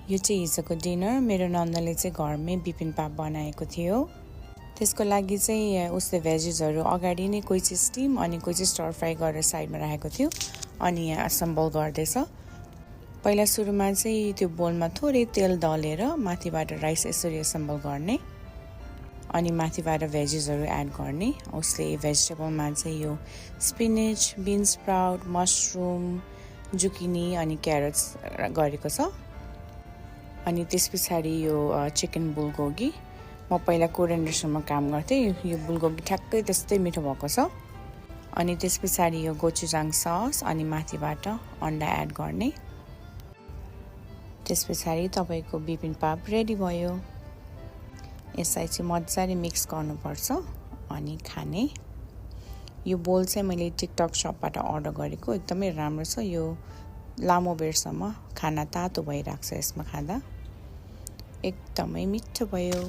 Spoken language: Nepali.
यो चाहिँ हिजोको डिनर मेरो नन्दले चाहिँ घरमै बिपिनपाप बनाएको थियो। त्यसको लागि चाहिँ उसले भेजिसहरू अगाडि नै कोही चाहिँ स्टिम अनि कोही चाहिँ स्टर फ्राई गरेर साइडमा राखेको थियो अनि यहाँ असम्बल गर्दैछ। पहिला सुरुमा चाहिँ त्यो बोलमा थोरै तेल दलेर माथिबाट राइस यसरी असम्बल गर्ने अनि माथिबाट भेजिसहरू एड गर्ने। उसले भेजिटेबलमा चाहिँ यो स्पिनेच, बिन स्प्राउट, मसरुम, जुकिनी अनि क्यारोट्स गरेको छ। अनि त्यस पछाडि यो चिकन बुल्गोगी, म पहिला कोरियन रेस्टुरेन्टमा काम गर्थेँ। यो बुल्गोगी ठ्याक्कै त्यस्तै मिठो भएको छ। अनि त्यस पछाडि यो गोचुजाङ सस अनि माथिबाट अन्डा एड गर्ने। त्यस पछाडि तपाईँको बिपिनपाप रेडी भयो। यसलाई चाहिँ मजाले मिक्स गर्नुपर्छ अनि खाने। यो बोल चाहिँ मैले टिकटक शपबाट अर्डर गरेको, एकदमै राम्रो छ। यो लामो बेरसम्म खाना तातो भइराख्छ यसमा खाँदा। एकदमै मिठो भयो।